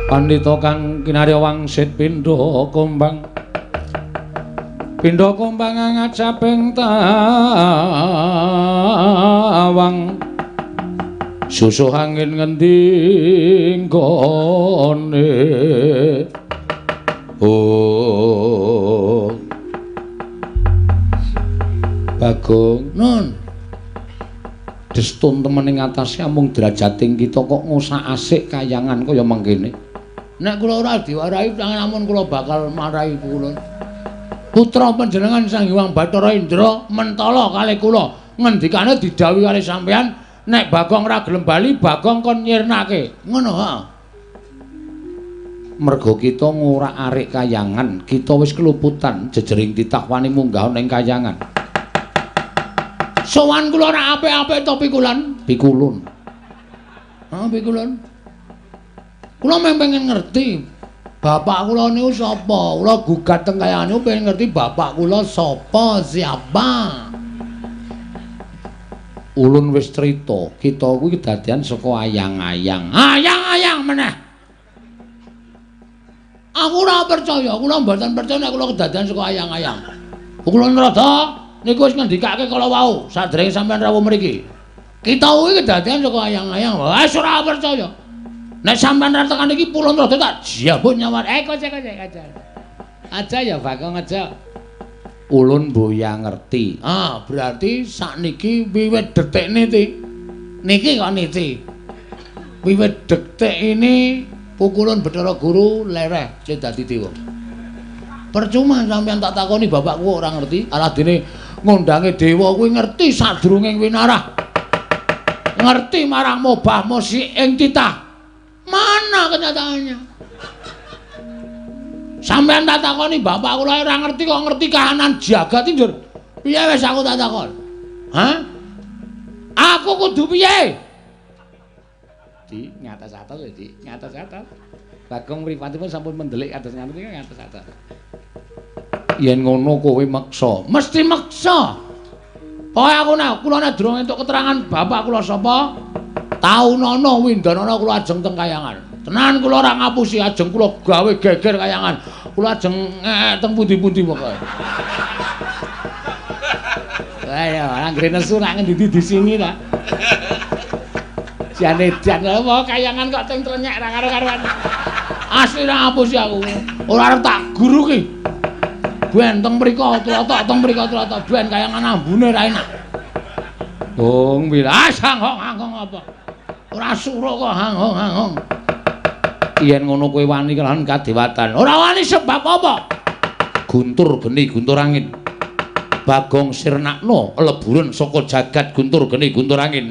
Pandhita kang kinarya wangsit pindha kumbang. Pindha kumbang ngajaping tawang. Susuh angin ngendi nggone. Oh. Bagong, nun. Destun temen ing atase amung derajating kita kok ngusak-asik kayangan kaya mengkene. Nek kula ora diwarahi namun kula bakal marahi kula. Putra panjenengan Sang Hyang Bathara Indra mentala kalih kula. Ngendikane didhawuhi kalih sampeyan nek Bagong ora gelem bali Bagong kon nyirnake. Ngono ha. Merga kita ngorak-arik kayangan, kita wis keluputan jejering titah wani munggah ning kayangan. Sowan kula ora apik-apik to pikulan? Pikulun. Ha pikulun. Kula mung pengen ngerti bapak kula niku sapa. Kula gugat teng kayangan niku pengen ngerti bapak kula sapa, siapa. Ulun wis crita, kita kuwi kedadian saka ayang-ayang. Ayang-ayang meneh. Aku ora percaya, kula mboten percaya nek kula kedadian saka ayang-ayang. Kula nrada niku wis ngendikake kala wau sadèrènge sampeyan rawuh mriki. Kita kuwi kedadian saka ayang-ayang. Wis ora percaya. Nek sampeyan ra tekan iki pulun rada tak jabut nyawa. Kocek aja. Aja ya Bagong aja. Ulun boya ngerti. Ah, berarti sakniki wiwit detik niki. Niki kok niki. Wiwit detik ini pukulun Bathara Guru lereh sing dadi dewa. Percuma sampeyan tak takoni bapakku ora ngerti. Aladene ngondange dewa kuwi ngerti sadurunge winarah. Ngerti marang mobah mosi ing titah. Mana kenyataannya? Sampeyan tak takoni bapak kula ora ngerti kok ngerti kahanan jagat njur. Piye wis aku tak takon? Hah? Aku kudu piye? Di ngatas-atas ya, Di, ngatas-atas. Bagong mripatipun sampun mendelik kados ngaten iki ngatas-atas. Yen ngono kowe meksa, mesti meksa. Pokoke aku nek kula nek durung entuk keterangan bapak kula sapa, taunana windanana kula ajeng teng kayangan. Tenan kula ora ngapusi, ajeng kula gawe geger kayangan. Kula ajeng teng pundi-pundi pokoke. Lah ya, anggere nesu nak ngendi di sini ta. Jane jan apa kayangan kok teng trenyek ra karo-karuan. Asli ra ngapusi aku. Ora arep tak guru ki. Ben teng mriko tlotok teng mriko tlotok ben kayangan ambune ra enak. Bung wilas hanghong-hanghong apa? Ora suruh kok hanghong-hanghong. Yen ngono kowe wani kelawan kadewatan. Ora wani sebab apa? Guntur geni guntur angin. Bagong sirnakno leburen saka jagat guntur geni guntur angin.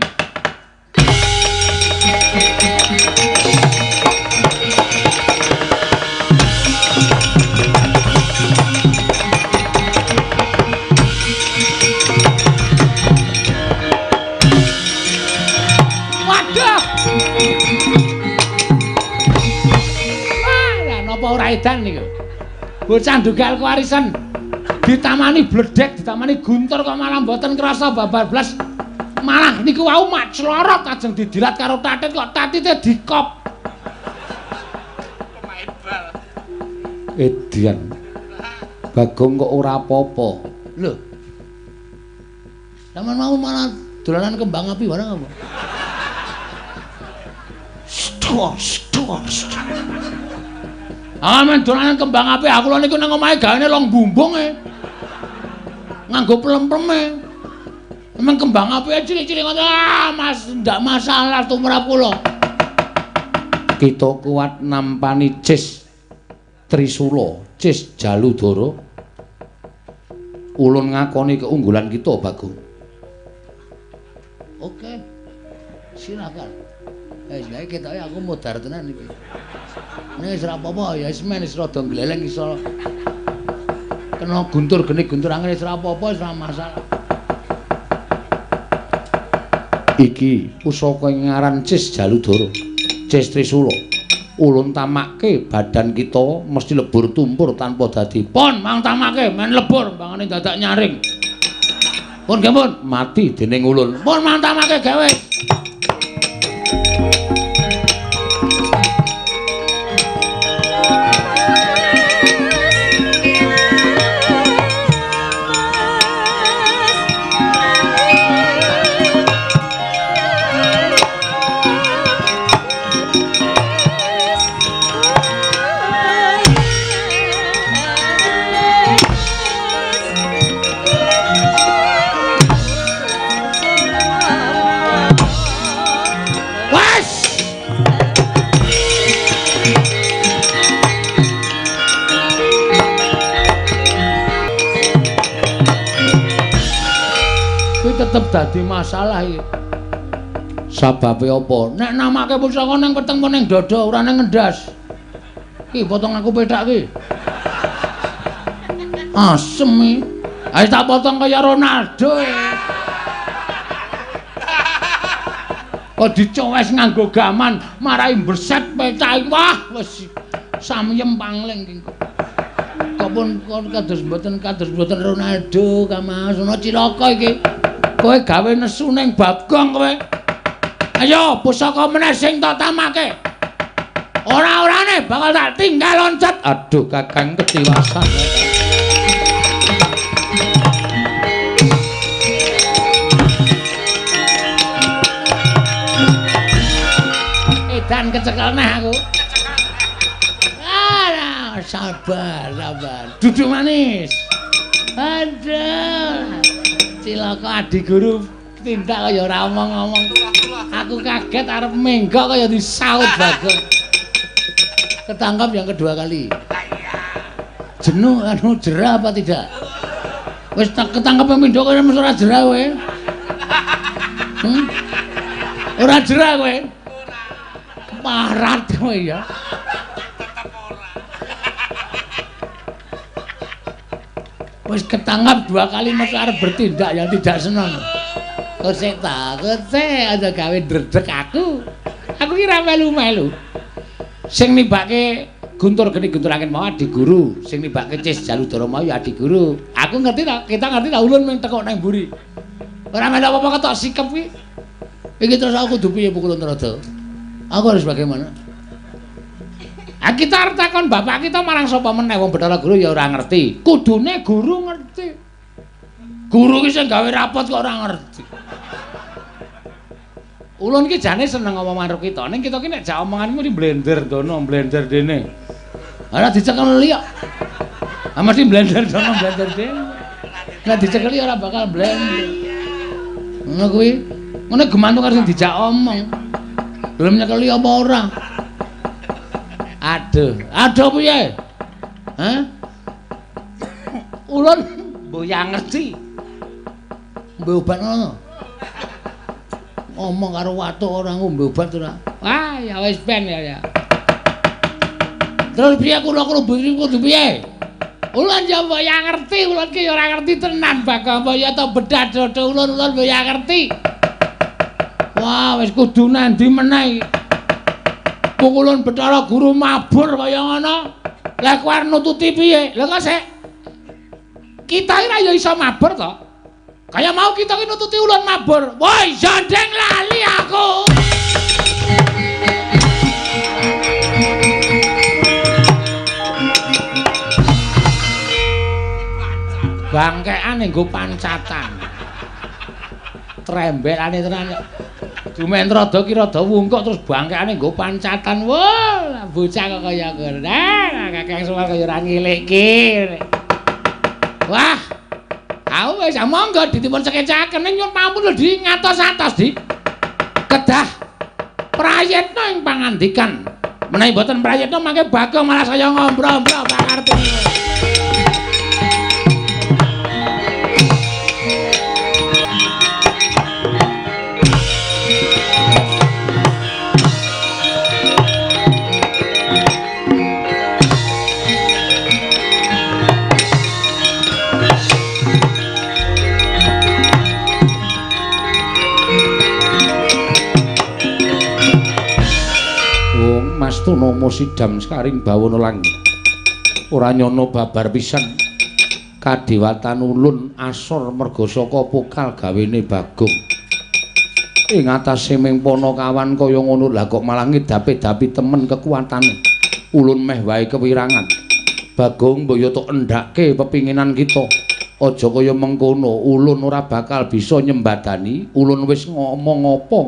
Edan niku. Bocah ndugal kewarisan ditamani bledek, ditamani guntur kok malah mboten krasa babar blas. Malah niku wau mak clorot ajeng didilat karo tatit kok tatite dikop. Pemain bal. Edian. Bagong kok ora apa-apa. Lho. Sampeyan mau malah dolanan kembang api barang apa? Stok, stok, stok. Ah men dolanan kembang api aku lho niku nang omahe gaene long bumbung e. Nganggo plem-pleme. Emang kembang api cilik-cilik ngono. Ah Mas ndak masalah tumrap kula. Kita kuat nampani Cis Trisula, Cis Jaludara. Ulun ngakoni keunggulan kita, Bagong. Oke. Silakan. Wis ketoke aku modar tenan iki. Nek wis ora apa-apa ya wis men wis rada gleleng iso. Kena guntur geni guntur angin wis ora apa-apa wis ora masalah. Iki pusaka ing ngaran Cis Jaludara, Cis Trisula. Ulun tamake badan kita mesti lebur tumpur tanpa dadi. Pon mang tamake men lebur mbangane dadak nyaring. Pun nggih pun mati dening ulun. Pun mang tamake gawe. dadi masalah iki. Sababe apa? Nek namake pusaka ning weteng apa ning dada ora ning ngendas. Ki potong aku pethak ki. Asem iki. Ayo tak potong kaya Ronaldo. Kok dicowes nganggo gaman marai mbreset pethak. Wah, wis samyem pangling ki. Kok pun kados mboten Ronaldo Kamas ana cilaka iki. Kowe gawe nesu ning Bagong kowe. Ayo pusaka meneh sing tak tamake. Ora-orane bakal tak tinggal loncat. Aduh Kakang ketiwasan. Edan kecekel neh aku. Ah, sabar, sabar. Duduk manis. Aduh. Cilaka adi guru tindak kaya ora omong-omong. Aku kaget arep menggok kaya disaut Bagong. Ketangkap yang kedua kali. Jenuh anu jerah apa tidak? Wis tak ketangkep pindho kaya mesti ora jerah kowe. Ora jerah kowe. Parat kowe ya. Wis ketangkap dua kali mesti arep bertindak yang tidak senang. Kosek ta, kosek aja gawe ndredeg aku. Aku ki ra melu-melu. Sing nibake Guntur geni Guntur angin mau adi guru, sing nibake Cis Jaludara mau ya adi guru. Aku ngerti ta, kita ngerti ta ulun mung tekuk nang mburi. Ora melu apa-apa ketok sikep ki. Iki terus aku kudu piye Pukulun Trada? Aku harus bagaimana? Ah kita arep takon bapak kita marang sapa meneh wong Bathara Guru ya ora ngerti. Kudune guru ngerti. Guru ki sing gawe rapot kok ora ngerti. Ulun ki jane seneng ngomong karo kita. Ning kita ki nek jak omongan mesti blender dono, blender dene. Ora dicekeli kok. Ah mesti blender dono, blender dene. Nek dicekeli ora bakal blender. Ngono kuwi. Ngono gemantung karo sing dijak omong. Gelem nyekeli apa ora? Aduh, aduh piye? Hah? Ulun mboyang ngerti. Ngombe obat ngono. Ngomong karo watuk ora ngombe obat ora. Wah, ya wis ben ya. Terus piye kula kudu piye? Ulun ya mboyang ngerti, ulun ki ya ora ngerti tenan Bagong ya ta bedah dodo ulun ulun mboyang ngerti. Wah, wis kudu nandi meneh. Pukulun Bathara Guru mabur kaya ngono. Lah kowe arep nututi piye? Lha kok sik. Kita iki ra ya iso mabur to. Kaya mau kita iki nututi ulun mabur. Woi, jandeng lali aku. Bangkean nggo pancatan. Trembelane tenan kok. Dumen rada ki rada wungkuk terus bangkeane nggo pancatan. Wah, bocah kok kaya ngono. Nah, Kakang Semar kaya ora ngilikke. Wah. Aku wis monggo ditipun sekecaken ning nyuwun pampun lho di ngatos-atos di. Kedah prayitna ing pangandikan. Menawi mboten prayitna mangke Bagong malah saya ngombro-ombro pangarep. Mastuna sidam sekaring bawana langit. Ora nyana babar pisan. Kadewatan ulun asor merga saka pokal gawene Bagong. Ing atase ming panakawan kaya ngono lah kok malah ngedapi-dapi temen kekuatane. Ulun meh wae kewirangan. Bagong mbok yo tok endhake pepinginan kita. Aja kaya mengkono, ulun ora bakal bisa nyembadani. Ulun wis ngomong apa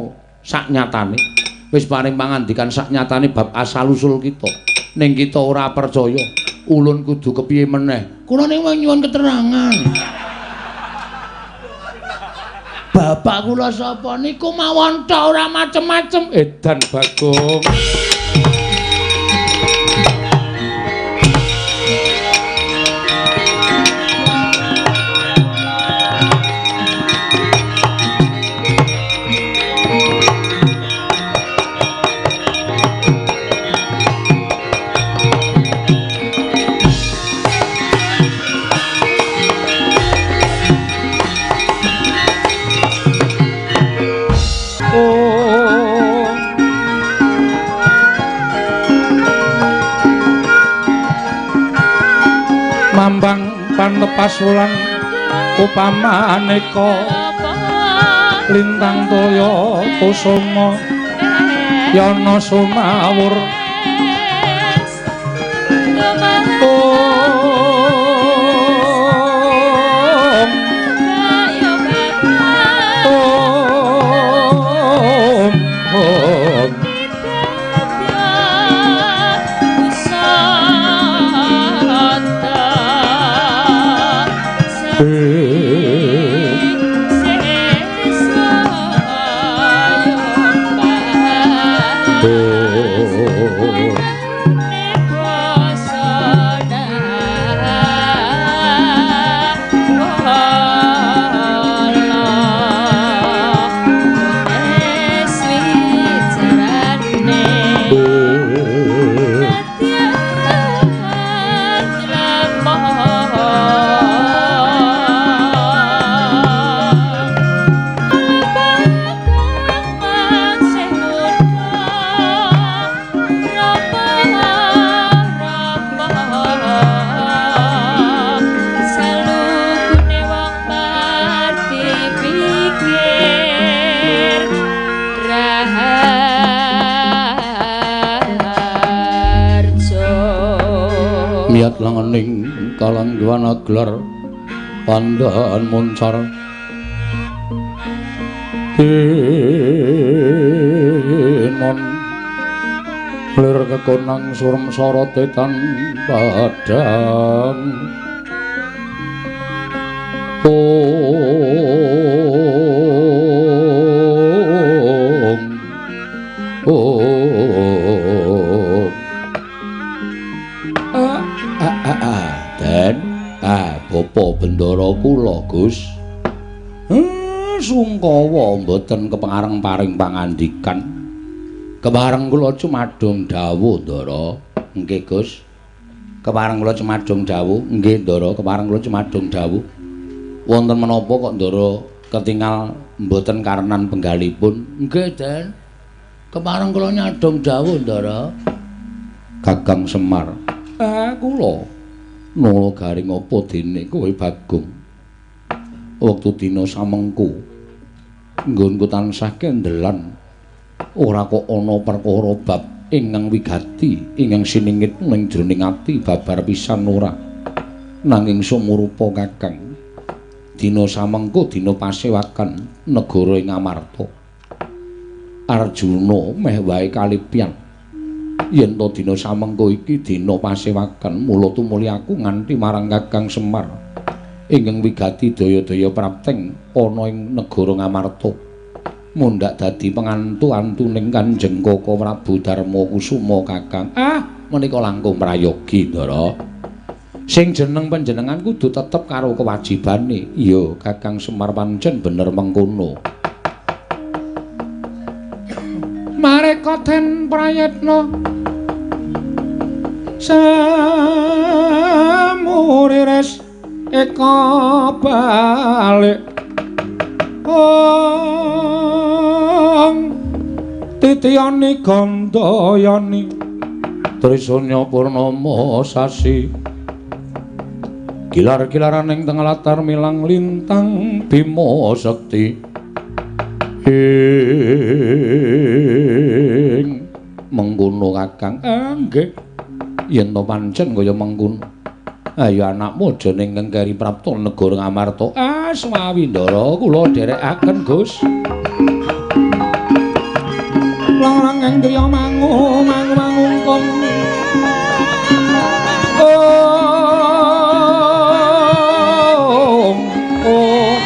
sak nyatane. Wis paring pangandikan sak nyatane bab asal usul kita. Ning kita ora percaya. Ulun kudu kepiye meneh? Kula ning nyuwun keterangan. Bapak kula sapa niku mawon tok ora macem-macem. Edan Bagong. Lambang panepas wulan upamaneka lintang toya kusuma yana sumawur. Om Om Om. Miyat langening kalangguan aglar pandhan muncar tinon lir kekonang surem sorote tan padhang. Om Om. Den, Bapak Bendara kula, Gus. Sungkawa mboten kepareng paring pangandikan. Kepareng kula cumadung dawuh, Ndara. Nggih, Gus. Kepareng kula cumadung dawuh. Nggih, Ndara, kepareng kula cumadung dawuh. Wonten menapa kok Ndara ketingal mboten karenan penggalipun? Nggih, Den. Kepareng kula nyadong dawuh, Ndara. Kakang Semar. Kula nala garing apa dene kowe Bagong? Wektu dina samengku nggonku tansah kendelan ora kok ana perkara bab ingkang wigati ingkang siningit ning jroning ati babar pisan ora. Nanging sumurupa Kakang, dina samengku dina pasewakan negara ing Amarta. Arjuna meh wae kalipyan. Yen to dina samengko iki dina pasewakan, mula tumuli aku nganti marang Kakang Semar ingkang wigati daya-daya prapteng ana ing negara Ngamarta. Mundhak dadi pengantu-antuning Kanjeng Kaka Prabu Darma Kusuma Kakang. Menika langkung prayogi, Ndara. Sing jeneng panjenengan kudu tetep karo kewajibane. Iya, Kakang Semar pancen bener mengkono. Mareka den prayitna samurires eka balik ong titiyani gandayani trisanya purnama sasi gilar-gilaran ing tengah latar milang lintang bima sekti ing mengkono Kakang. Nggih, yen to pancen kaya mengkono. Ayo anakmu aja ning ngengkeri prapta negara Ngamarta. Swawi Ndara, kula dherekaken, Gus. Lang-lang ing griya mangu mangu mangungkung. Om Om.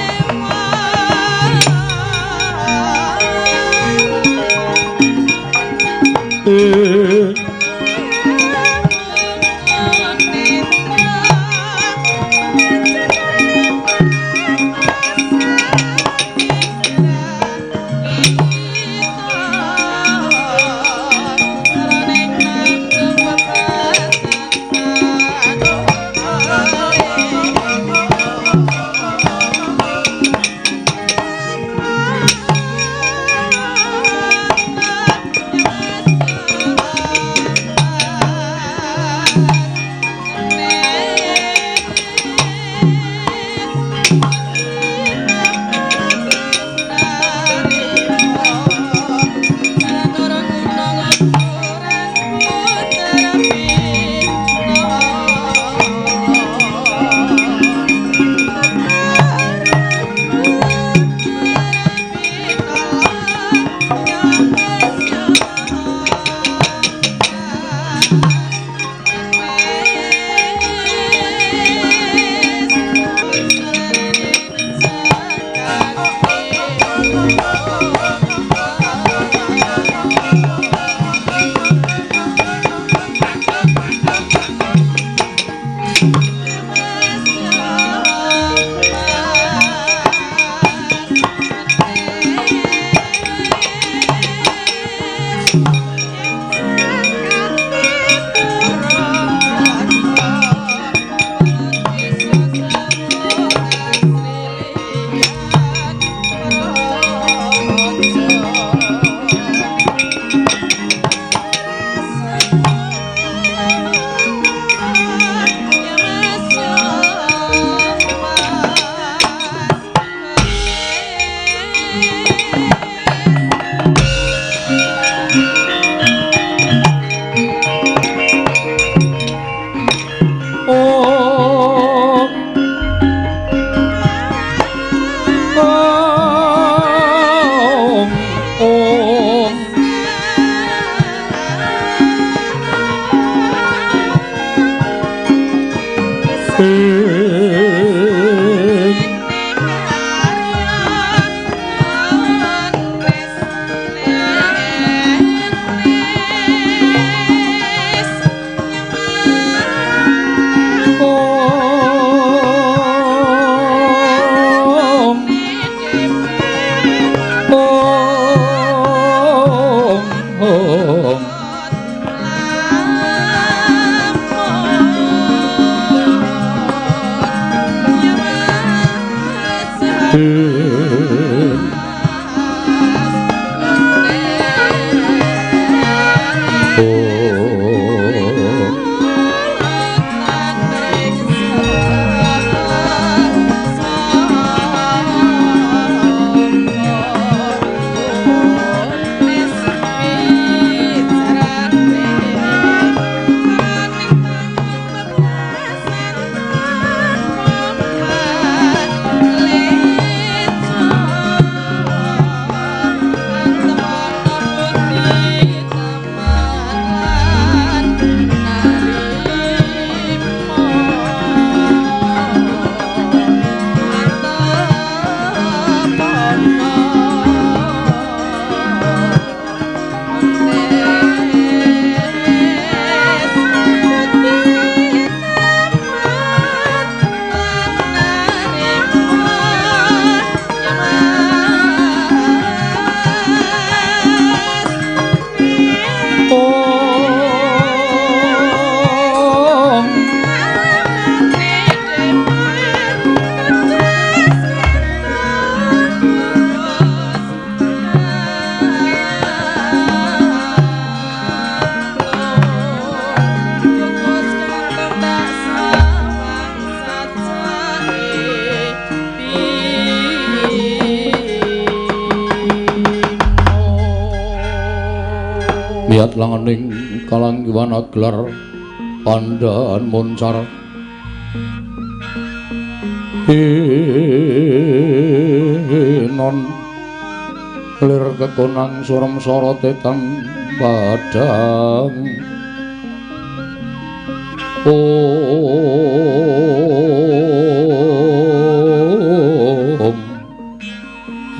Miyat langening kalanggiwana gelar pandhan moncar non lir kekonang surem sorote tan padhang. Om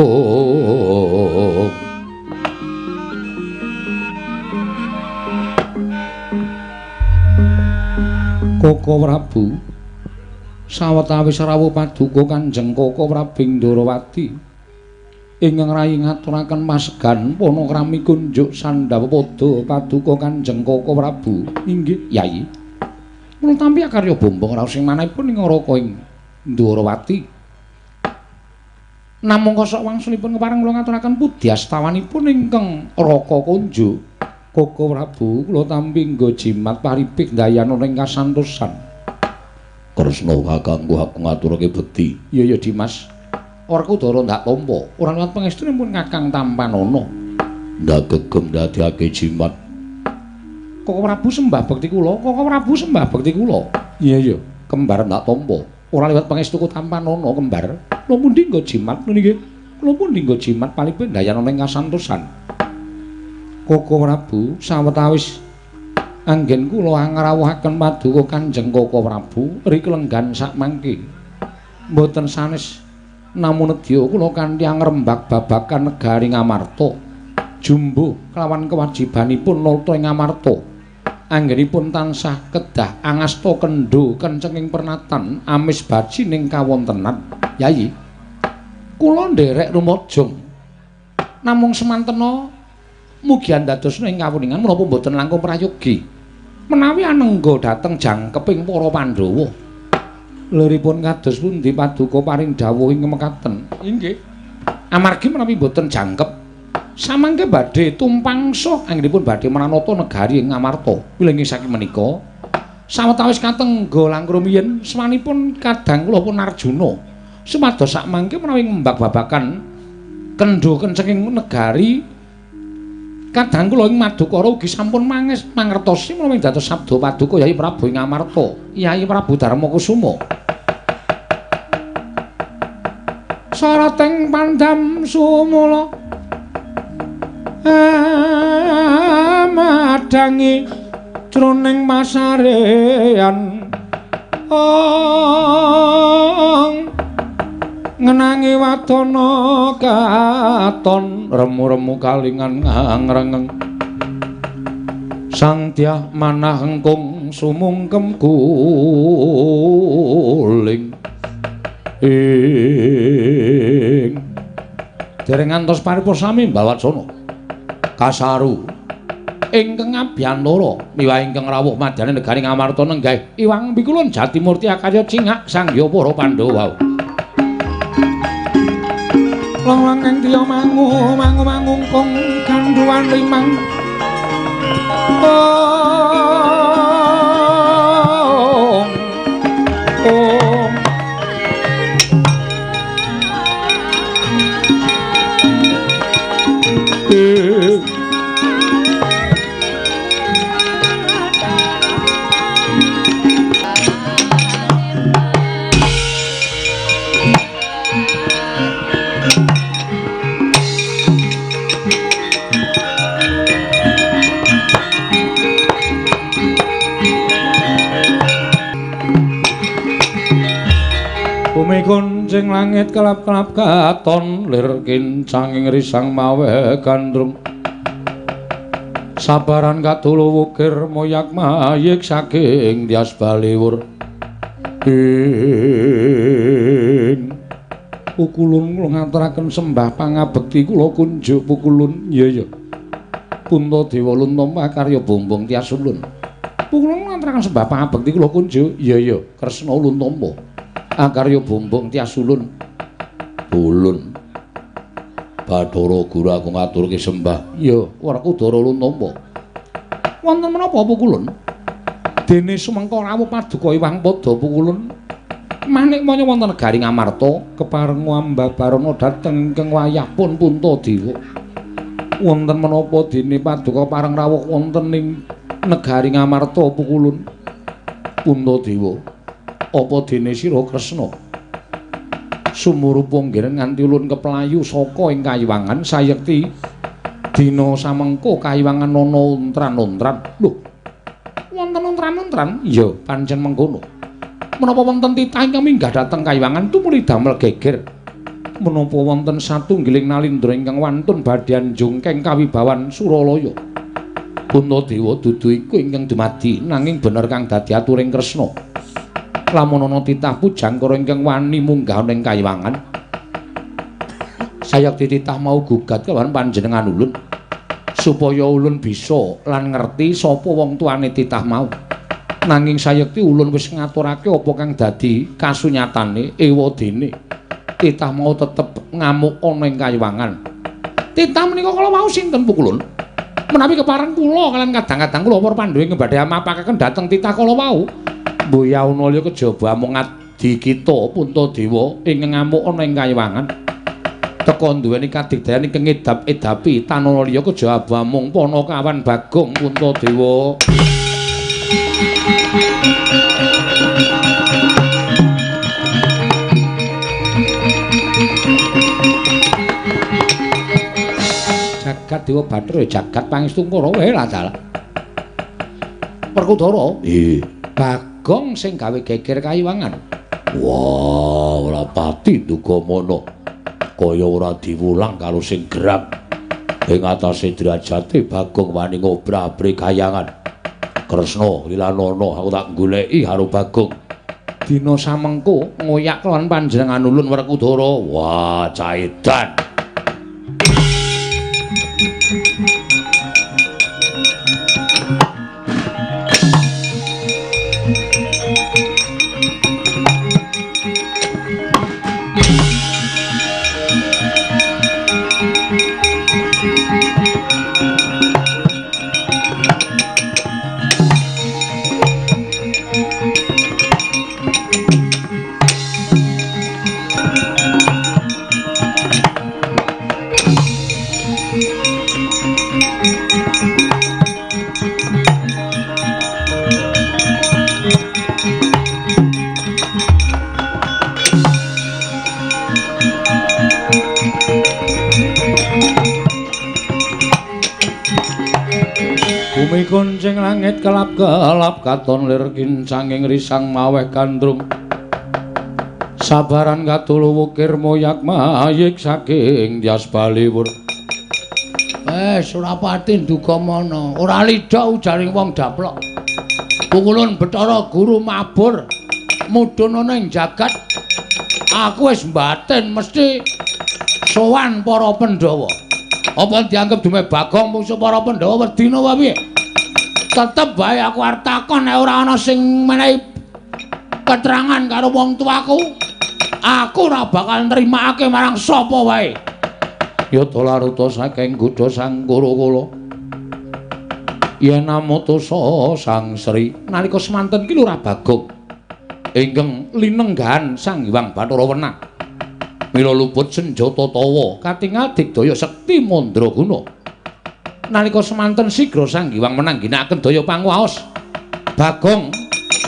Om Koko Prabu sawetawis rawuh paduka Kanjeng Koko Prabu Ndorowati ingkang rayi ngaturaken masegan panakrami kunjuk sandhawa pada paduka Kanjeng Koko Prabu. Inggih Yayi, kula tampi akarya bombong raos ing manahipun ing Raka ing Ndorowati. Namung kosok wangsulipun kepareng kula ngaturaken pudyastawanipun ingkang Raka kunjuk. Koko Prabu kula tampi nggo jimat paripik ndayana ing kasantosan. Kresna kakangku aku ngaturake bekti. Iya ya Dimas. Werkudara ndak tampa, ora liwat pangestunipun Kakang Tampanana. Ndak gegem ndadekake jimat. Koko Prabu sembah bekti kula, Koko Prabu sembah bekti kula. Iya ya, kembar ndak tampa. Ora liwat pangestuku Tampanana kembar. Kula pundi nggo jimat niki? Kula pundi nggo jimat palipik ndayana ing kasantosan. Koko Prabu sawetawis anggen kula angrawuhaken paduka Kanjeng Koko Prabu riklenggan sakmangke mboten sanes namung nedya kula kanthi angrembak babagan negari Ngamarta jumbuh kelawan kewajibanipun nata ing Ngamarta anggenipun tansah kedah angasta kendho kencenging pernatan amis bajining kawontenan. Yayi kula nderek rumajung namung semantena Mugi andadosna ing kawuningan menapa mboten langkung prayogi. Menawi anengga dhateng jangkeping para Pandhawa. Liripun kados pundi paduka paring dawuh ing mekaten? Inggih. Amargi menawi mboten jangkep samangke badhe tumpangsa anggenipun badhe mranata negari ing Ngamarta. Wilujeng saking menika sawetawis katengga langkung rumiyin swanipun kadang kula pun Arjuna supados sakmangke menawi ngembak babakan kendho kencenging negari kadang kula ing Madukara ugi sampun mangertosi menawi dados sabda paduka Yai Prabu ing Ngamarta, Yai Prabu Darmakusuma. Sarating pandam sumula madangi jroning pasarean ong ngenangi wadana katon remu-remu kalingan ngrengeng sang dyah manah engkung sumungkem guling ing dereng ngantos paripurna sami Mbawacana kasaru ingkang abiyantara miwah ingkang rawuh madyaning negari Ngamarta nenggah Iwang Pikulun Jatimurti akarya cingak sangya para Pandhawa. Long-long ing tiya mangu mangu mangungkung gandhuwan limang ong ong Bumi kuncing langit kelap-kelap katon lir kincanging risang mawe gandrung sabaran katulu wukir moyak mayik saking tias baliwur ing pukulun kula ngaturaken sembah pangabekti kula kunjuk pukulun. Iya iya Puntadewa luntampa karya bombong tias ulun. Pukulun ngaturaken sembah pangabekti kula kunjuk. Iya iya Kresna luntampa akarya bombong tias ulun. Ulun Bathara Guru aku ngaturke sembah. Iya Werkudara luntampa. Wonten menapa pukulun? Dene sumengka rawuh paduka Iwang Pada pukulun manik manya wonten negari Ngamarta kepareng ambabarana dhateng ingkang wayah pun Puntadewa. Wonten menapa dene paduka pareng rawuh wonten ing negari Ngamarta pukulun? Puntadewa, apa dene sira Kresna sumurupa nggih nganti ulun keplayu saka ing kayiwangan sayekti dina samengko kayiwangan ana untran-untran. Lho, wonten untran-untran? Iya, pancen mengkono. Menapa wonten titah ingkang minggah dhateng kayiwangan tumuli damel geger? Menapa wonten satunggiling nalindra ingkang wantun badhe njungkeng kawibawan Suralaya? Puntadewa dudu iku ingkang dumadi nanging bener kang dadi aturing Kresna. Lamun ana titah pujangkara ingkang wani munggah ning kayiwangan sayekti titah mau gugat kelawan panjenengan ulun supaya ulun bisa lan ngerti sapa wong tuane titah mau. Nanging sayekti ulun wis ngaturake apa kang dadi kasunyatane ewadene titah mau tetep ngamuk ana ing kayiwangan. Titah menika kala wau sinten pukulun? Menawi kepareng kula kalian kadang-kadang kula para Pandhawa ing badhe amapakaken dhateng titah kala wau. Mboyauna liya kejaba amung adi kita Puntadewa ing ngamuk ana ing kayiwangan. Teka duweni kadigdayan ingkang ngedap-edapi tanana liya kejaba amung panakawan Bagong Puntadewa. Jagat Dewa Bathara jagat pangestungkara wae lah dalah. Werkudara, nggih. Bagong sing gawe geger kayiwangan. Wah, ora pati duga mono. Kaya ora diwulang karo sing gerang. Ing atase derajate Bagong wani ngobrabri kayangan. Kresna lilanana aku tak goleki karo Bagong. Dina samengko ngoyak lawan panjenengan ulun Werkudara. Wah, caedan. Bumi kuncing langit kelap-kelap katon lir kincanging risang maweh gandrung. Sabaran katulu wukir moyak mayik saking Dyas Baliwur. Wes ora pati nduga mana, ora lidha ujaring wong daplok. Pukulun Bathara Guru mabur mudhun ana ing jagat. Aku wis mbatin mesti sowan para Pandhawa. Apa dianggep dume Bagong mungsu para Pandhawa wedi napa piye? Tetep bae aku arep takon nek ora ana sing menehi keterangan karo wong tuaku, aku ora bakal nrimakake marang sapa wae. Yata laruta saking gudha Sang Kura-kula. Yen amutusa Sang Sri nalika semanten ki Lurah Bagong ingkang linenggahan Sang Hyang Bathara Wenang. Mila luput senjata tawa katingal digdaya sekti mandraguna. Nalika semanten sigra Sang Hyang Wenang ginakaken daya panguwaos. Bagong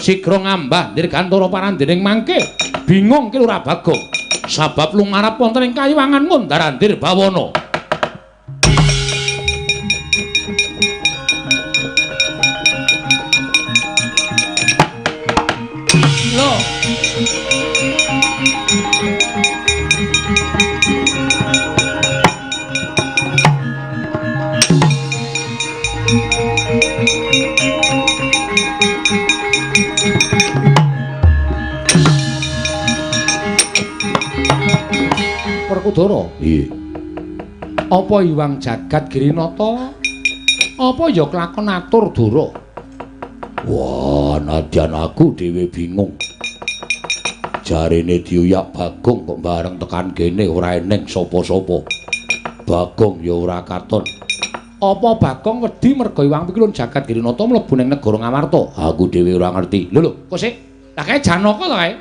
sigra ngambah dirgantara parandening mangke bingung ki Lurah Bagong sabab lumarap wonten ing kayiwangan ngundar-andir bawana. Lho. Werkudara. Nggih. Apa Hyang Jagat Girinata? Apa ya kelakon atur Dara? Wah, nadyan aku dhewe bingung. Jarene diuyak Bagong kok bareng tekan kene ora eneng sapa-sapa. Bagong ya ora katon. Apa Bagong wedi merga Hyang Pikulun Jagat Girinata mlebu ning negara Ngamarta? Aku dhewe ora ngerti. Lho lho, kok sik? Lah kae Janaka to kae?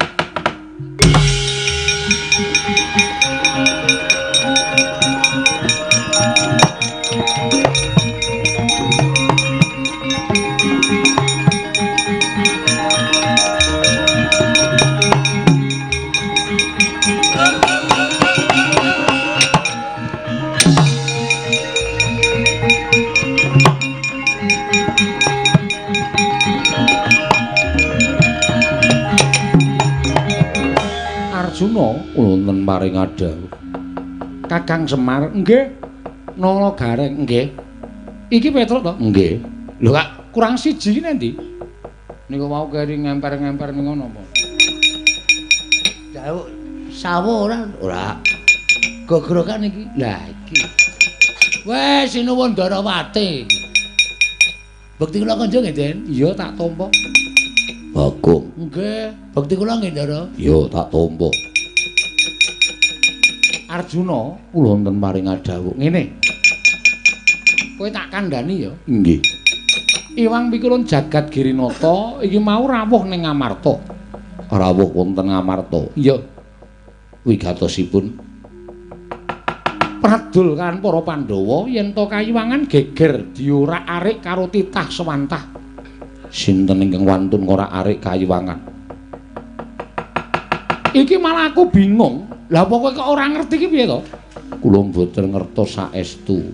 Arjuna wonten paring adhawuh. Kakang Semar, nggih. Nala Gareng, nggih. Iki Petruk to? Nggih. Lho kak, kurang siji iki nendi? Niku mau keri ngemper-ngemper ning ngono apa? Jauh sawo ora? Ora. Gogrokan iki. Lah iki. Wes sinuwun Darawati. Bekti kula kanca nggih, Den? Iya, tak tampa. Bagong. Nggih, bekti kula nggih, Ndara. Iya, tak tampa. Arjuna, kula wonten paring adhawuh. Ngene. Kowe tak kandhani ya? Nggih. Iwang Pikulun Jagat Girinata iki mau rawuh ning Ngamarta. Rawuh wonten Ngamarta. Iya. Wigatosipun pradul kan para Pandhawa yen to kayiwangan geger diorak-arik karo titah sewantah. Sinten ingkang wantun ngorak-arik kayiwangan? Iki malah aku bingung. Lah apa kowe kok ora ngerti iki piye to? Kula mboten ngertos saestu.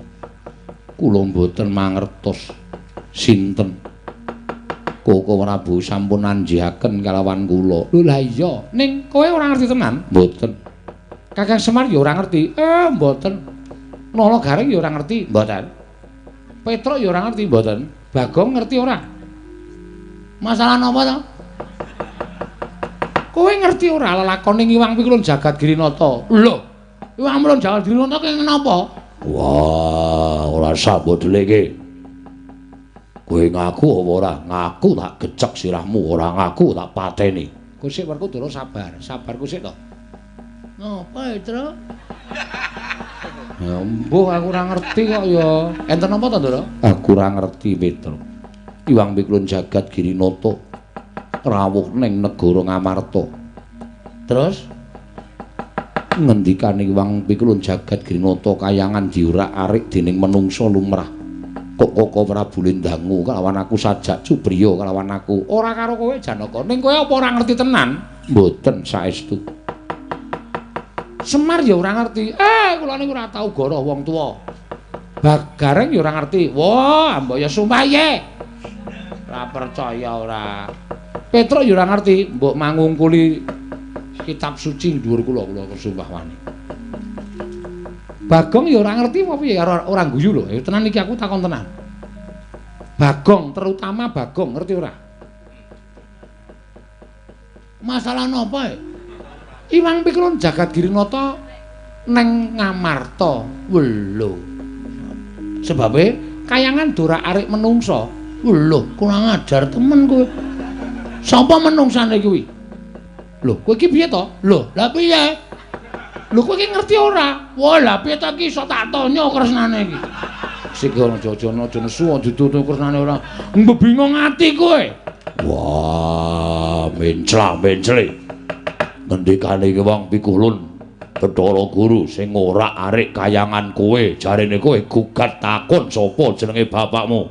Kula mboten mangertos sinten. Koko Prabu sampun anjihaken kalawan kula. Lho lah iya, ning kowe ora ngerti tenan? Mboten. Kakang Semar ya ora ngerti. Mboten. Nala Gareng ya ora ngerti, mboten. Petruk ya ora ngerti, mboten. Bagong ngerti ora? Masalah napa to? Kowe ngerti ora lelakone Hyang Pikulun Jagat Girinata? Lho, Hyang Pikulun Jagat Girinata ki napa? Wah, ora usah mbok dheleke. Kowe ngaku apa ora? Ngaku tak gecek sirahmu, ora ngaku tak pateni. Kusik Werkudara sabar, sabar kusik to. Napa, Tru? Ya mbuh aku ora ngerti kok ya. Enten napa to, Ndara? Aku ora ngerti, Petro. Hyang Pikulun Jagat Girinata rawuh ning negara Ngamarta. Terus ngendikane Hyang Pikulun Jagat Girinata kayangan diorak-arik dening menungsa lumrah. Kok Koko Prabu Lindangu kalawan aku sajak cubriya kalawan aku. Ora karo kowe Janaka. Ning kowe apa ora ngerti tenan? Mboten saestu. Semar ya ora ngerti. Kula niku ora tau goroh wong tuwa. Gareng ya ora ngerti. Wah, mbok ya sumpah ye. Ora percaya ora. Petruk ya ora ngerti, mbok mangungkuli kitab suci dhuwur kula, kula sumpah wani. Bagong ya ora ngerti apa piye, ora guyu lho. Ya tenan iki aku takon tenan. Bagong, terutama Bagong, ngerti ora? Masalah napa e? Iwang Pikulun Jagat Girinata neng Ngamarta. Lho. Sebabe kayangan dora arik menungsa. Lho, kurang ajar temen kowe. Sapa menungsane kuwi? Lho, kowe iki piye to? Lho, lha piye? Lho kowe iki ngerti ora? Wah, lha piye to iki iso tak tanya kresnane iki. Sik aja aja nesu aja ditutup kresnane ora. Mbebingung ati kowe. Wah, mencla-mencle. Ngendikane iki wong Pikulun Bathara Guru sing ora arik kayangan kowe, jarene kowe gugat takon sapa jenenge bapakmu.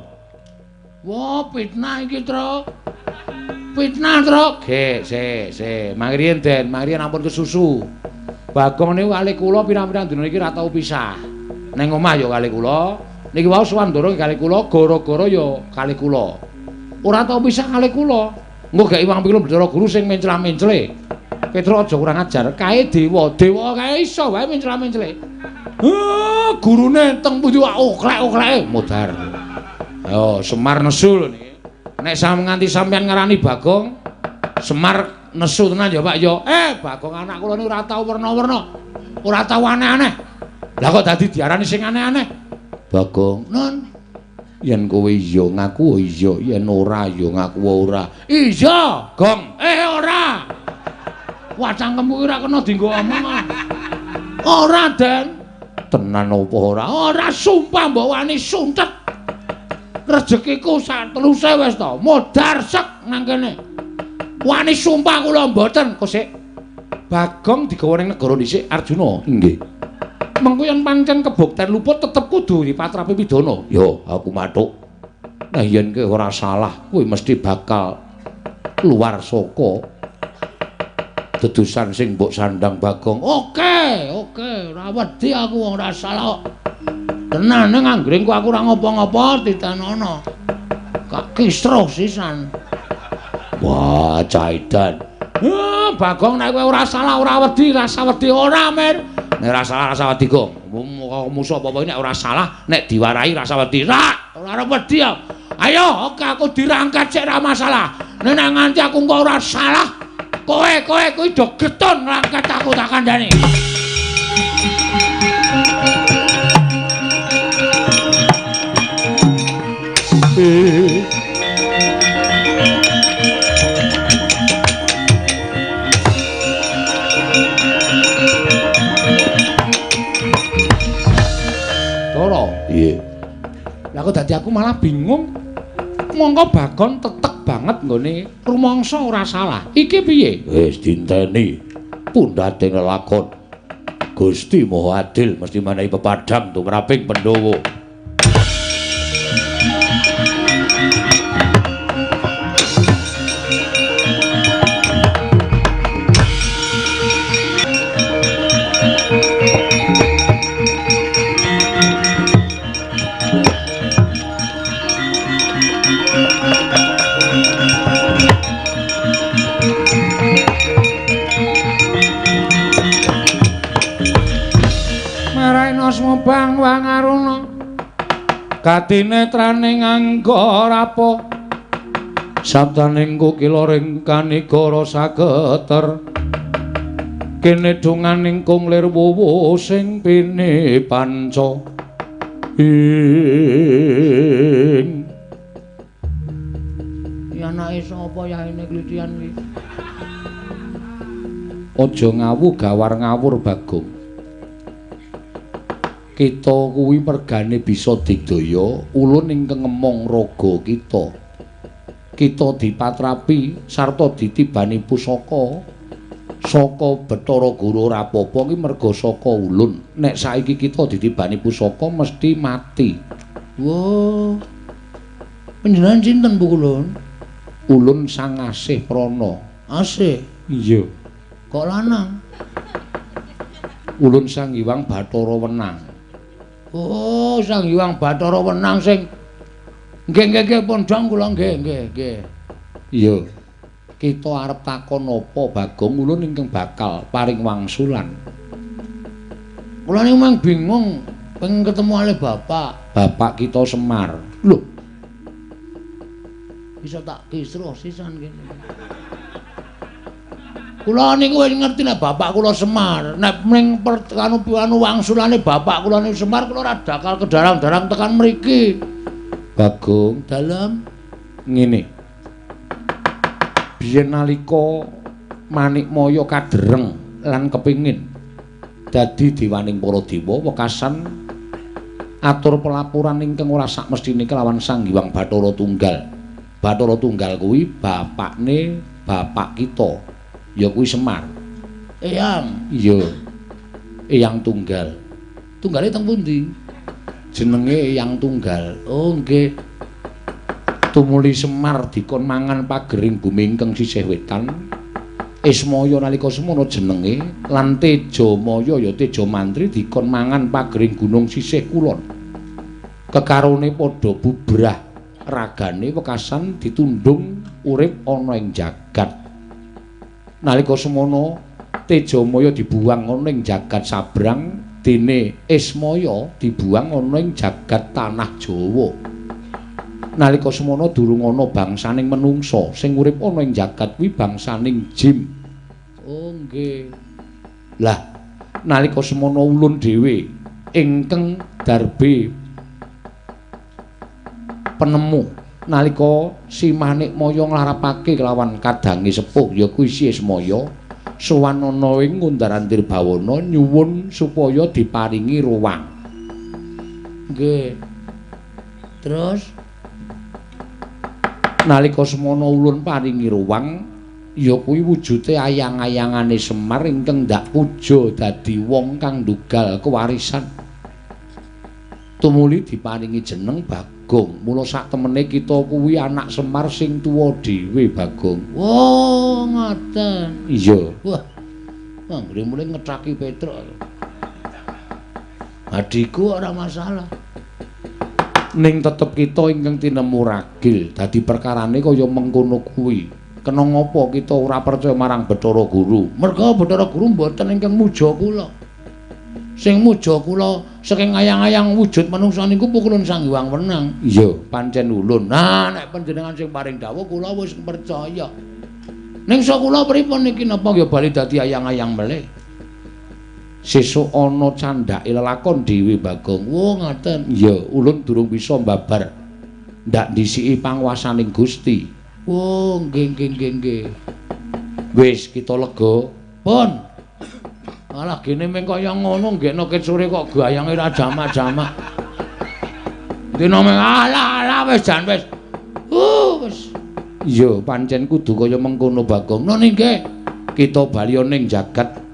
Wah, fitnah iki, Truk. Fitnah, Truk. Ge, se, se. Mangriyen, Den, mangriyen ampun kesusu. Bagong niku kalih kula pirang-pirang dina iki ora tau pisah. Neng omah ya kalih kula. Niki wau sowan ndoro kalih kula, gara-gara ya kalih kula. Ora tau pisah kalih kula. Engko gek Iwang Pikulun Bathara Guru sing mencla-mencle. Petruk aja kurang ajar. Kae dewa, dewa kae iso wae mencla-mencle. Heh, gurune teng pundi wae oklek-okleke modar. Ayo Semar nesu lho niki. Nek nganti sampeyan ngarani Bagong, Semar nesu tenan ya Pak ya. Bagong anak kula niku ora tau werna-werna. Ora tau aneh-aneh. Lah kok dadi diarani sing aneh-aneh? Bagong, non. Yen kowe iya ngaku iya, yen ora ya ngaku ora. Iya, Gong. Ora. Wah, cangkemmu kuwi ora kena dienggo omong. Ora, Den. Tenan apa ora? Ora, sumpah mbok wani suntet. Rezekiku sak teluse wis to. Modar sek nang kene. Wani sumpah kula mboten, kok sik. Bagong digawa ning negara dhisik Arjuna. Nggih. Mengko yen pancen kebukten luput tetep kudu dipatrapi pidana. Yo, aku mathuk. Nah yen kowe ora salah, kowe mesti bakal keluar saka dedusan sing mbok sandang Bagong. Oke, oke, ora wedi aku wong ora salah kok. Tenan ning anggringku aku ora ngopo-ngopo ditenono. Kak kisruh sisan. Wah, caidan. Bagong nek kowe ora salah ora wedi, rasa wedi ora, Mir. Nek ora salah rasa wedi, Gong. Musuh apa-apa nek ora salah, nek diwarahi rasa wedi. Ora, ora wedi ya. Ayo, oke aku dirangkat sik ora masalah. Nek nganti aku engko ora salah, kowe kuwi do getun ngrangkat aku tak kandhani. Toro. Iya. Lah kok dadi aku malah bingung. Mongko Bagong tetek banget nggone rumangsa ora salah. Iki piye? Wis dinteni pundhate lelakon. Gusti Maha Adil mesti menehi pepadhang tumraping Pandhawa. Bang Wangaruna katinetraning angga rapa sabdaning kukila ring kanigara sageter kene donganing kung lir wuwu sing pini panca ing ya anake sapa yaene klitian iki aja ngawu gawar ngawur Bagong. Kita kuwi mergane bisa digdaya ulun ingkang ngemong raga kita. Kita dipatrapi sarta ditibani pusaka saka Bathara Guru ora apa-apa ki merga saka ulun. Nek saiki kita ditibani pusaka mesti mati. Wah. Panjenengan sinten Bu Ulun? Ulun Sang Asih Prana. Asih? Iya. Kok lanang? Ulun Sang Hyang Bathara Wenang. Oh, Sang Hyang Bathara Wenang sing nggih nggih nggih pun dong kula nggih nggih nggih. Iya. Kita arep takon apa Bagong ulun ingkang bakal paring wangsulan. Kula niku mang bingung pengen ketemu ale bapak. Bapak kita Semar. Lho. Bisa tak kisruh sisan kene. Kula niku wis ngerti nek bapak kula Semar. Nek ning anu wangsulane bapak kula niku Semar, kula ora bakal kedarang-darang tekan mriki. Bagong, dalem ngene. Biyen nalika Manikmaya kadereng lan kepingin dadi dewaning para dewa, wekasan atur pelaporan ingkang ora sakmestine kelawan Sang Hyang Bathara Tunggal. Bathara Tunggal kuwi bapakne bapak kita, ya kuwi Semar. Eyang. Iya. Eyang Tunggal. Tunggale teng pundi? Jenenge Eyang Tunggal. Oh, nggih. Tumuli Semar dikon mangan pagering bumi ingkang sisih wetan. Ismaya nalika semono jenenge lan Tejamaya ya Tejamantri dikon mangan pagering gunung sisih kulon. Kekarone padha bubrah ragane wekasan ditundung urip ana ing jagat. Nalika semono Tejamaya dibuang ana ing jagat sabrang, dene Ismaya dibuang ana ing jagat tanah Jawa. Nalika semono durung ana bangsaning menungsa, sing urip ana ing jagat kuwi bangsaning jim. Oh nggih. Lah nalika semono ulun dhewe ingkang darbe penemu nalika si Manikmaya nglarapake kelawan kadange sepuh ya kuwi si Ismaya sowan ana ing Ngundar-andir Bawana nyuwun supaya diparingi ruwang. Nggih. Terus nalika semono ulun paringi ruwang ya kuwi wujude ayang-ayangane Semar ingkang ndak puja dadi wong kang ndugal kewarisan. Tumuli diparingi jeneng Bagong. Mula sak temene kita kuwi anak Semar sing tuwa dhewe, Bagong. Oh, ngoten. Iya. Wah. Anggere mulih ngethaki Petruk. Adhiku ora masalah. Ning tetep kita ingkang tinemu ragil, dadi perkarane kaya mengkono kuwi. Kena ngapa kita ora percaya marang Bathara Guru? Merga Bathara Guru mboten ingkang muja kula. Sing muja kula saking ayang-ayang wujud manungsa niku pukulun Sang Hyang Wenang. Iya, pancen ulun. Nah, nek panjenengan sing paring dawuh kula wis percaya. Ning sok kula pripun niki napa ya bali dadi ayang-ayang melih? Sesuk ana candhake lelakon dhewe, Bagong. Oh, ngoten. Iya, ulun durung bisa mbabar ndak ndhisiki panguwasaning Gusti. Oh, nggih nggih nggih nggih. Wis kita lega. Pun. Alah gene meng kaya ngono nggekno ket sore kok gayange ra jamak-jamak. Dina meng alah alah wis jan wis. Wis. Iya, pancen kudu kaya mengkono, Bagong. Nun nggih. Kita bali ning jagat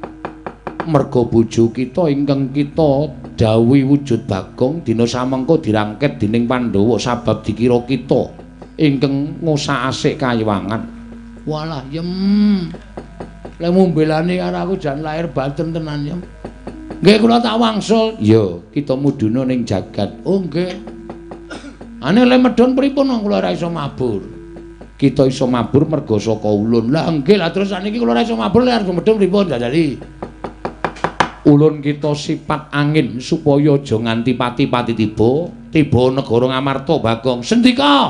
merga bojo kita ingkang kita dawuhi wujud Bagong dina samengko dirangket dening Pandhawa sabab dikira kita ingkang ngusak-asik kayiwangan. Walah yem. Lek mumbelane karo aku jan lahir batin tenan yem. Nggih kula tak wangsul. Iya, kita mudhuna ning jagat. Oh nggih. Ane lek medhun pripun wong kula ora iso mabur. Kita iso mabur merga saka ulun. Lah nggih, lah terus saniki kula ora iso mabur lek arep medhun pripun jajali? Ulun kita sifat angin supaya aja nganti pati-pati tiba, tiba negara Ngamarta, Bagong. Sendika.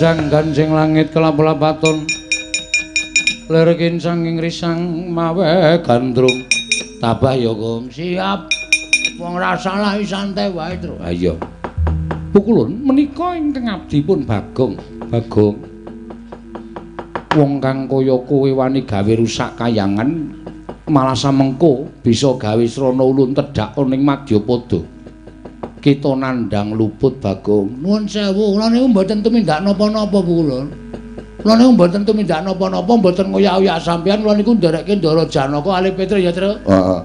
Gonjang ganjing langit kelap-lapaton. Lir kincang ing risang mawe gandrung. Tabah ya, Gong. Siap. Wong ra salah santai wae, Tru. Ha iya. Pukulun menika ingkang abdi pun Bagong. Bagong. Wong kang kaya kowe wani gawe rusak kayangan malah samengko bisa gawe srana ulun tedhak ning madyapada. Kita nandhang luput Bagong. Nuwun sewu, kula niku mboten tumindak napa-napa Pukulun. Kula niku mboten tumindak napa-napa, mboten ngoyak-oyak sampeyan, kula niku nderekke Ndara Janaka alih Petro ya, Tru. Heeh.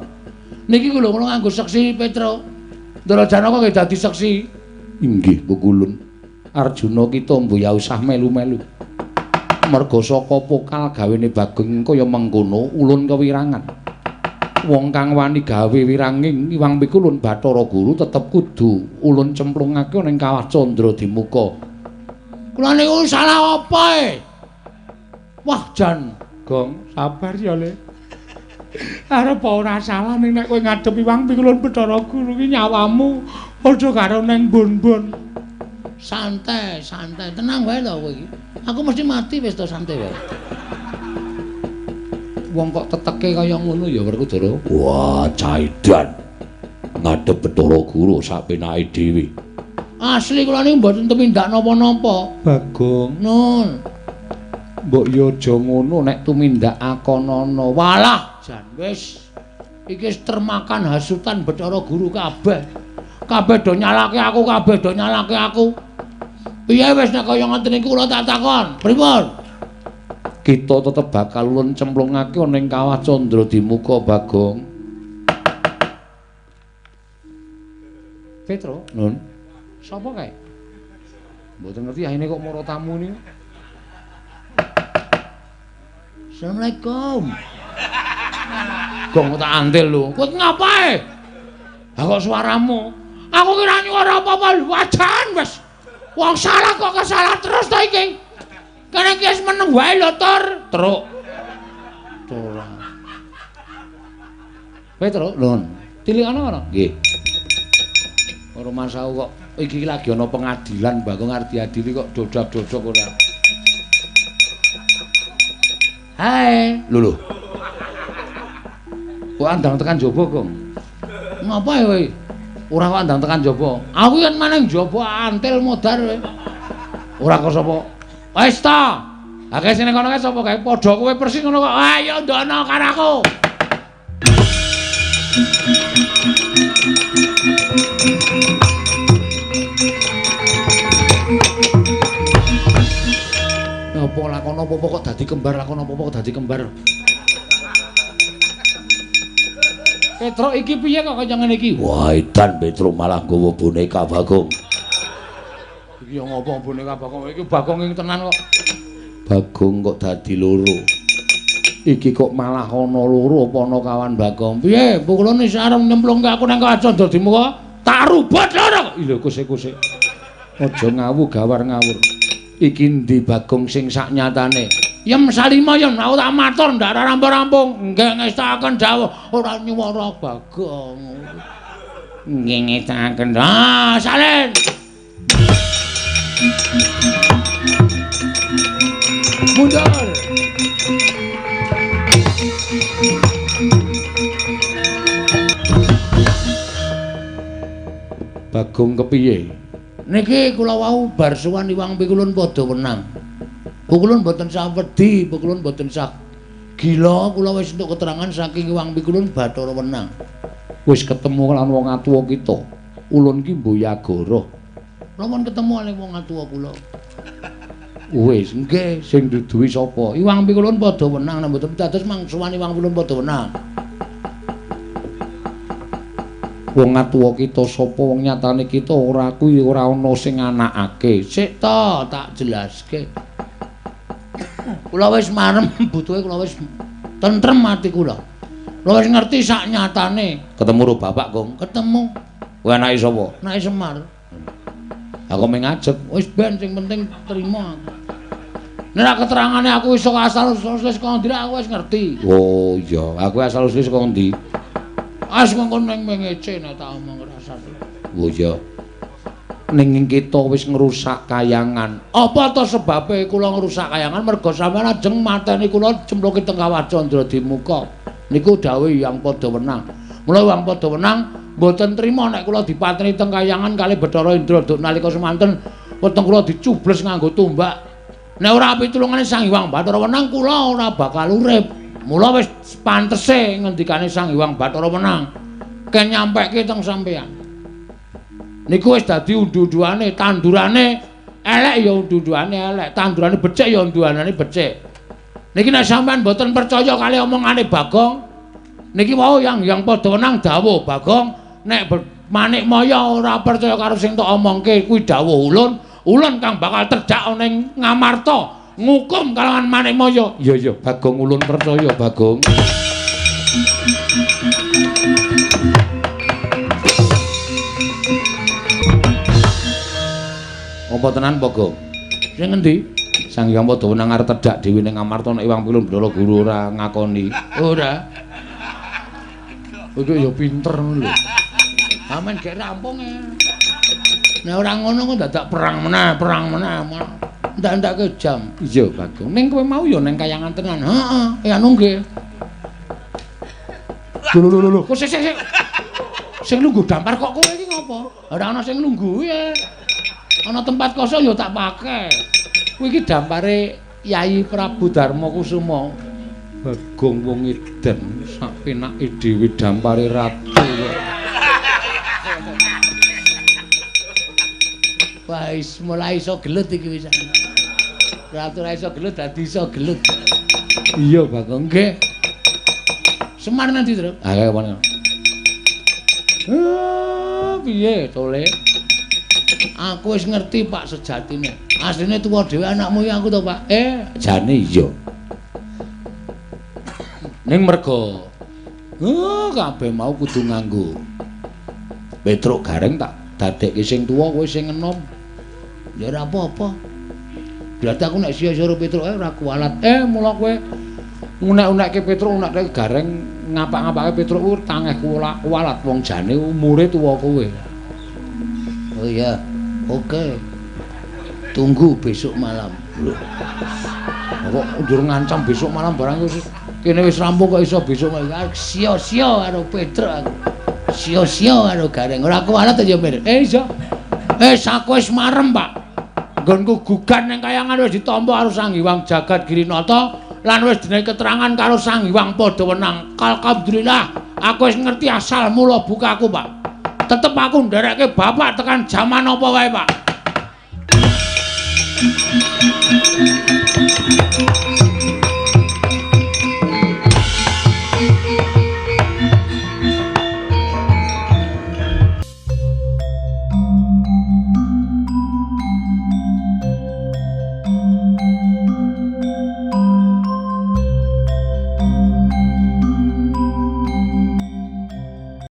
Niki lho kula nganggo seksi Petro. Ndara Janaka nggih dadi seksi. Inggih Pukulun. Arjuna kita mbuh usah melu-melu. Merga saka pokal gawene Bagong kaya mengkono ulun kewirangan. Wong kang wani gawe wiranging Iwang Pikulun Bathara Guru tetep kudu ulun cemplungake ning Kawah Candra Dimuka. Kula niku salah apa e? Wah jan, Gong, sabar ya, Le. Arep ora salah ning nek kowe ngadep Iwang Pikulun Bathara Guru ki nyawamu padha karo ning bon-bon. Santai, santai, tenang wae lho kowe iki. Aku mesti mati wis to, santai wae. Wong kok teteke kaya ngono ya Werkudara. Wah, caidan. Ngadep Bathara Guru sak penake dhewe. Asli kula niku mboten tumindak napa-napa. Bagong, Nun. Mbok yo aja ngono nek tumindak akonana. Walah, jan wis. Iki wis termakan hasutan Bathara Guru kabeh. Kabeh do nyalake aku, kabeh do nyalake aku. Piye wis nek kaya ngoten niku kula tak takon. Pripun? Kita tetep bakal ulun cemplungake ning Kawah Candra Dimuka, Bagong. Petro, Nun. Sapa kae? Mboten ngerti ahine kok mara tamu niku. Assalamualaikum. Gong tak antil lho. Kowe ngapae? Ha kok suaramu? Aku kira nyuara apa-apa wajan wis. Wong salah kok kesalah terus to iki. Kene iki wis meneng wae lho, Tur. Truk. Ora. Petro, Nun. Tilikana ana? Nggih. Ora masaku kok iki lagi ana pengadilan Bagong arep diadili kok dodak-dodok ora. Hai. Lho lho. Kok andang tekan jaba, Gong? Ngapa ya kowe? Ora kok andang tekan jaba. Aku yen maneng jaba antil modar kowe. Ora kok sapa? Wis ta. Ha kae sing kono kae sapa kae? Padha kowe persis ngono kok. Ayo ndono karo aku. Apa lakon apa kok dadi kembar, lakon apa kok dadi kembar. Petro iki piye kok kaya ngene iki? Wah, edan Petro malah nggawa boneka Bagong. Iki yo ngopo boneka Bagong? Iki Bagong ing tenan kok. Bagong kok dadi loro. Iki kok malah ana loro apa ana kawan Bagong? Piye? Pukulun wis arep nyemplungke aku nang Kawah Candra Dimuka, tak rubut loro. Lho kuse-kuse. Aja ngawu gawar ngawur. Iki endi Bagong sing sak nyatane? Yem salima yem aku tak matur ndak rampung-rampung. Nggih ngestakaken dawuh ora nyuwara Bagong. Nggih ngestakaken. Ah, salin. Mundur. Bagong kepiye? Niki kula wau bar sowan Iwang Pikulun padha wenang. Pukulun mboten sah wedi, pukulun mboten sah gila, kula wis entuk keterangan saking Iwang Pikulun Bathara wenang. Wis ketemu lan wong atuwa kita. Ulun ki mboyagara. Kula pun ketemu kalih wong atuwa kula. Wis, nggih, sing duduhi sapa? Iwang Pikulun padha wenang, nek mboten dados mang sowan Iwang Pikulun padha wenang. Wong atuwa kita sapa wong nyatane kita ora kuwi ora ana sing anakake. Sik to, tak jelaske. Kula wis marem butuhe kula wis tentrem ati kula. Kula wis ngerti sak nyatane. Ketemu karo bapak, Gong? Ketemu. Kowe anake sapa? Anake Semar. Aku mung ngajeg. Wis ben sing penting trima aku. Nek keterangane aku iso asal usule saka ndi aku wis ngerti. Oh iya, aku asal usule saka ndi? As mengko ning mengece nek tak omong rasane. Oh iya. Ning kita wis ngrusak kayangan. Apa to sebabe kula ngrusak kayangan? Merga sampeyan ajeng mateni kula cemplungke teng Kawah Candra Dimuka. Niku dawuh Hyang Padha Wenang. Mula Hyang Padha Wenang mboten trima nek kula dipateni teng kayangan kalih Bathara Indra duk nalika semanten weteng kula dicubles nganggo tombak. Nek ora pitulungane Sang Hyang Bathara Wenang kula ora bakal urip. Mula wis pantese ngendikane Sang Hyang Bathara Wenang ken nyampeke teng sampeyan. Niku wis dadi undu-unduane, tandurane elek ya undu-unduane elek, tandurane becik ya undu-undune becik. Niki nek sampeyan mboten percaya kali omongane Bagong, niki wau Hyang Hyang Padha Wenang dawuh Bagong, nek Manikmaya ora percaya karo sing tok omongke kuwi dawuh ulun, ulun kang bakal terjak ning Ngamarta ngukum kalawan Manikmaya. Iya iya Bagong, ulun percaya Bagong. Apa tenan Bagong? Sing ngendi? Sang Hyang Padha Wenang arep tedhak dhewe ning Ngamarta nek Iwang Pilun Bathara Guru ora ngakoni. Ora. Kowe ya pinter ngono lho. Amen gek rampung e. Nek ora ngono kok dadak perang meneh, perang meneh. Ndak-ndake jam. Iya, Bagong. Ning kowe mau ya ning kayangan tenan. Heeh, ya anu nggih. Lho lho lho. Kok sik sik sik. Sing lungguh dampar kok kowe iki ngopo? Ora ana sing lungguh ya. Ana tempat kosong ya tak pakai. Kuwi iki dampare Yai Prabu Darma Kusuma. Bagong wong edan sak penake dhewe dampare ratu kok. Wah, wis mulai iso gelut iki wis. Ratu ora iso gelut dadi iso gelut. Iya, Bagong. Nggih. Semar nanti, Tru. Ha, kaya ngono. Piye tole? Aku wis ngerti Pak sejatine. Asline tuwa dhewe anakmu ya aku to, Pak. Jane iya. Ning merga kabeh mau kudu nganggo Petruk Gareng tak dadekke sing tuwa kowe sing enom. Ya ora apa-apa. Berarti aku nek sia-sia karo Petruk ora kualat. Mula kowe unek-unekke Petruk, unekke Gareng, ngapak-ngapake Petruk kuwi tangeh kualat wong jane umure tuwa kowe. Oh iya. Oke. Tunggu besok malam. Lho. Kok njur ngancam besok malam barang wis kene wis rampung kok iso besok malam. Sia-sia karo Petruk aku. Sia-sia karo Gareng. Ora kualat ya, Mir. Iya. Aku wis marem, Pak. Nggonku gugan ning kayangan wis ditampa karo Sang Hyang Jagat Girinata lan wis dene keterangan karo Sang Hyang Padha Wenang. Alhamdulillah, aku wis ngerti asal mula bukaku, Pak. Tetep aku nderekke bapak tekan jaman apa wae, Pak.